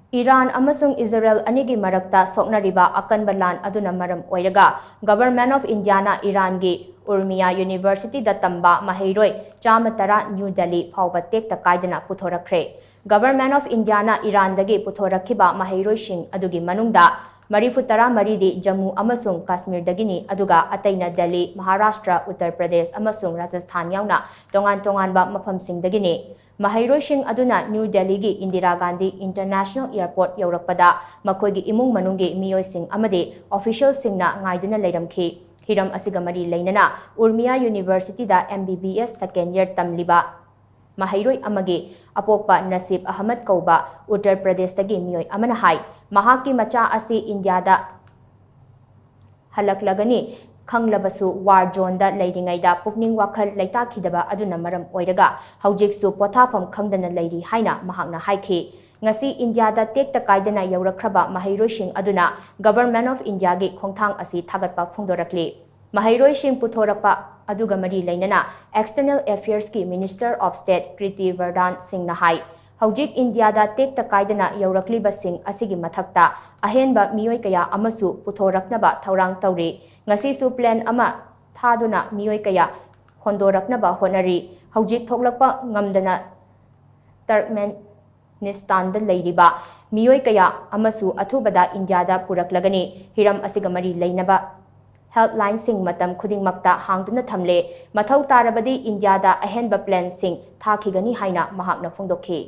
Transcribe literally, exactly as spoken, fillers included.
Iran ꯑꯃꯁꯨꯡ Israel ꯑꯅꯤꯒꯤ ꯃꯔꯛꯇ ꯁꯣꯛꯅꯔꯤꯕ ꯑꯀꯟꯕ ꯂꯥꯟ ꯑꯗꯨꯅ ꯃꯔꯝ ꯑꯣꯏꯔꯒ Government of Indiaꯅ ꯏꯔꯥꯟꯒꯤ ꯎꯔꯃꯤꯌꯥ Universityꯗ ꯇꯝꯕ ꯃꯍꯩꯔꯣꯏ ꯆꯥꯝꯃ ꯇꯔꯥ ꯅ꯭ꯌꯨ ꯗꯦꯜꯂꯤ ꯐꯥꯎꯕ ꯇꯦꯛꯇ ꯀꯥꯏꯗꯅ ꯄꯨꯊꯣꯔꯛꯈ꯭ꯔꯦ꯫ Government of Indiaꯅ ꯏꯔꯥꯟꯗꯒꯤ ꯄꯨꯊꯣꯔꯛꯈꯤꯕ ꯃꯍꯩꯔꯣꯏꯁꯤꯡ ꯑꯗꯨꯒꯤ ꯃꯅꯨꯡꯗ ꯃꯔꯤꯐꯨ ꯇꯔꯥ ꯃꯔꯤꯗꯤ ꯖꯝꯃꯨ ꯑꯃꯁꯨꯡ ꯀꯥꯁꯃꯤꯔꯗꯒꯤꯅꯤ, ꯑꯗꯨꯒ ꯑꯇꯩꯅ ꯗꯦꯜꯂꯤ, ꯃꯍꯥꯔꯥꯁꯇ꯭ꯔ, ꯎꯠꯇꯔ ꯄ꯭ꯔꯗꯦꯁ ꯑꯃꯁꯨꯡ ꯔꯥꯖꯁꯊꯥꯟ ꯌꯥꯎꯅ ꯇꯣꯉꯥꯟ ꯇꯣꯉꯥꯟꯕ ꯃꯐꯝꯁꯤꯡꯗꯒꯤꯅꯤ꯫ ꯃꯍꯩꯔꯣꯏꯁꯤꯡ ꯑꯗꯨꯅ ꯅ꯭ꯌꯨ ꯗꯦꯜꯂꯤꯒꯤ ꯏꯟꯗꯤꯔꯥ ꯒꯥꯟꯙꯤ International Airport ꯌꯧꯔꯛꯄꯗ ꯃꯈꯣꯏꯒꯤ ꯏꯃꯨꯡ ꯃꯅꯨꯡꯒꯤ ꯃꯤꯑꯣꯏꯁꯤꯡ ꯑꯃꯗꯤ officialꯁꯤꯡꯅ ꯉꯥꯏꯗꯨꯅ ꯂꯩꯔꯝꯈꯤ꯫ ꯍꯤꯔꯝ ꯑꯁꯤꯒ ꯃꯔꯤ ꯂꯩꯅꯅ ꯎꯔꯃꯤꯌꯥ Universityꯗ M B B S second year ꯇꯝꯂꯤꯕ ꯃꯍꯩꯔꯣꯏ ꯑꯃꯒꯤ ꯑꯄꯣꯛꯄ ꯅꯁꯤꯕ ꯑꯍꯃꯗ ꯀꯧꯕ ꯎꯠꯇꯔ ꯄ꯭ꯔꯗꯦꯁꯇꯒꯤ ꯃꯤꯑꯣꯏ ꯑꯃꯅ ꯍꯥꯏ, ꯃꯍꯥꯛꯀꯤ ꯃꯆꯥ ꯑꯁꯤ ꯏꯟꯗꯤꯌꯥꯗ ꯍꯜꯂꯛꯂꯒꯅꯤ ꯈꯪꯂꯕꯁꯨ, war zoneꯗ ꯂꯩꯔꯤꯉꯩꯗ ꯄꯨꯛꯅꯤꯡ ꯋꯥꯈꯜ ꯂꯩꯇꯥꯈꯤꯗꯕ ꯑꯗꯨꯅ ꯃꯔꯝ ꯑꯣꯏꯔꯒ ꯍꯧꯖꯤꯛꯁꯨ ꯄꯣꯊꯥꯐꯝ ꯈꯪꯗꯅ ꯂꯩꯔꯤ ꯍꯥꯏꯅ ꯃꯍꯥꯛꯅ ꯍꯥꯏꯈꯤ꯫ ꯉꯁꯤ ꯏꯟꯗꯤꯌꯥꯗ ꯇꯦꯛꯇ ꯀꯥꯏꯗꯅ ꯌꯧꯔꯛꯈ꯭ꯔꯕ ꯃꯍꯩꯔꯣꯏꯁꯤꯡ ꯑꯗꯨꯅ Government of Indiaꯒꯤ ꯈꯣꯡꯊꯥꯡ ꯑꯁꯤ ꯊꯥꯒꯠꯄ ꯐꯣꯡꯗꯣꯔꯛꯂꯤ꯫ ꯃꯍꯩꯔꯣꯏꯁꯤꯡ ꯄꯨꯊꯣꯔꯛꯄ ꯑꯗꯨꯒ ꯃꯔꯤ ꯂꯩꯅꯅ External Affairsꯀꯤ Minister of State Kirti Vardhan Singhꯅ ꯍꯥꯏ, ꯍꯧꯖꯤꯛ ꯏꯟꯗꯤꯌꯥꯗ ꯇꯦꯛꯇ ꯀꯥꯏꯗꯅ ꯌꯧꯔꯛꯂꯤꯕꯁꯤꯡ ꯑꯁꯤꯒꯤ ꯃꯊꯛꯇ ꯑꯍꯦꯟꯕ ꯃꯤꯑꯣꯏ ꯀꯌꯥ ꯑꯃꯁꯨ ꯄꯨꯊꯣꯔꯛꯅꯕ ꯊꯧꯔꯥꯡ ꯇꯧꯔꯤ꯫ ꯉꯁꯤꯁꯨ plane ꯑꯃ ꯊꯥꯗꯨꯅ ꯃꯤꯑꯣꯏ ꯀꯌꯥ ꯍꯣꯟꯗꯣꯔꯛꯅꯕ ꯍꯣꯠꯅꯔꯤ꯫ ꯍꯧꯖꯤꯛ ꯊꯣꯛꯂꯛꯄ ꯉꯝꯗꯅ ꯇꯔꯛꯃꯦꯟ ꯅꯤꯁꯇꯥꯟꯗ ꯂꯩꯔꯤꯕ ꯃꯤꯑꯣꯏ ꯀꯌꯥ ꯑꯃꯁꯨ ꯑꯊꯨꯕꯗ ꯏꯟꯗꯤꯌꯥꯗ ꯄꯨꯔꯛꯂꯒꯅꯤ꯫ ꯍꯤꯔꯝ ꯑꯁꯤꯒ ꯃꯔꯤ ꯂꯩꯅꯕ helplineꯁꯤꯡ ꯃꯇꯝ ꯈꯨꯗꯤꯡꯃꯛꯇ ꯍꯥꯡꯗꯨꯅ ꯊꯝꯂꯦ꯫ ꯃꯊꯧ ꯇꯥꯔꯕꯗꯤ ꯏꯟꯗꯤꯌꯥꯗ ꯑꯍꯦꯟꯕ planeꯁꯤꯡ ꯊꯥꯈꯤꯒꯅꯤ ꯍꯥꯏꯅ ꯃꯍꯥꯛꯅ ꯐꯣꯡꯗꯣꯛꯈꯤ꯫